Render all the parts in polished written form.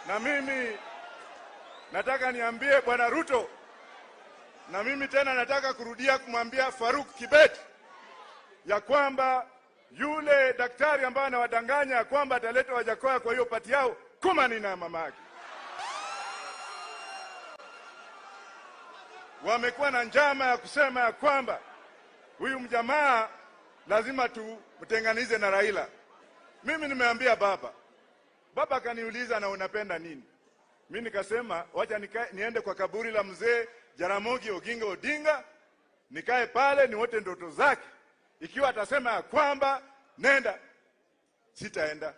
Na mimi nataka niambie Bwana Ruto, na mimi tena nataka kurudia kumwambia Faruk Kibet ya kwamba yule daktari ambaye anawadanganya kwamba ataleta Wajakoya kwa hiyo pati yao, kumani na mama yake. Wamekuwa na njama ya kusema ya kwamba huyu mjamaa lazima tumtenganize na Raila. Mimi nimeambia baba. Baba akaniuliza, na unapenda nini? Mimi nikasema wacha niende kwa kaburi la mzee Jaramogi Oginga Odinga, nikae pale niwote ndoto zake. Ikiwa atasema ya kwamba nenda, sitaenda.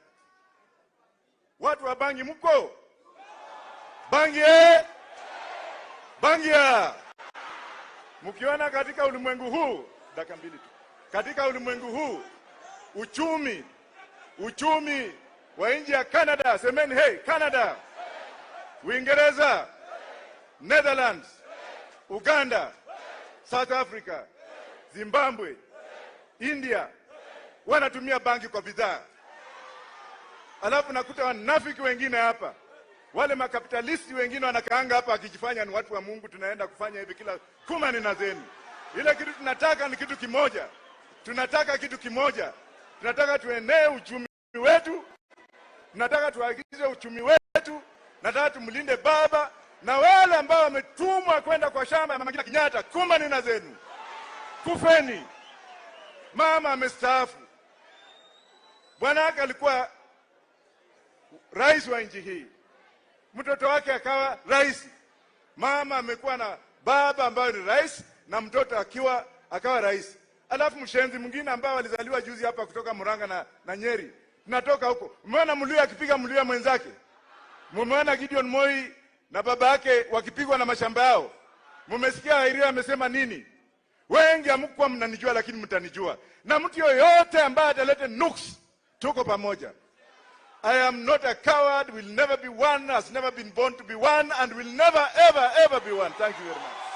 Watu wa Bangi mko? Bangi Bangi ya. Mkiona katika ulimwengu huu, dakika mbili tu. Katika ulimwengu huu uchumi wa nchi ya Canada, semeni hey Canada, Uingereza, Netherlands, Uganda, South Africa, Zimbabwe, India wanatumia bangi kwa bidhaa. Alafu nakuta wanafiki wengine hapa, wale makapitalisti wengine wanakaanga hapa akijifanya ni watu wa Mungu, tunaenda kufanya hivi kila kumani na zenu. Ile kitu tunataka ni kitu kimoja. Tunataka kitu kimoja. Tunataka tuenee uchumi wetu. Tunataka tuagize uchumi wetu. Nataka tumlinde baba na wale ambao wametumwa kwenda kwa shamba ya Mama Ngina Kenyatta, kumani na zenu. Kufeni. Mama amestaafu. Bwana yake alikuwa rais wa nchi hii. Mtoto wake akawa rais. Mama amekuwa na baba ambaye ni rais na mtoto akawa rais. Alafu mshenzi mwingine ambao alizaliwa juzi hapa kutoka Murang'a na Nyeri. Tunatoka huko. Umeona Mluya akipiga Mluya mwenzake? Mumeona Gideon Moi na baba yake wakipigwa na mashamba yao? Mumesikia Airia amesema nini? Wengi hamkuwa mnanijua lakini mtanijua. Na mtu yoyote ambaye ataleta nuks, tuko pamoja. I am not a coward, will never be one, has never been born to be one, and will never ever ever be one. Thank you very much.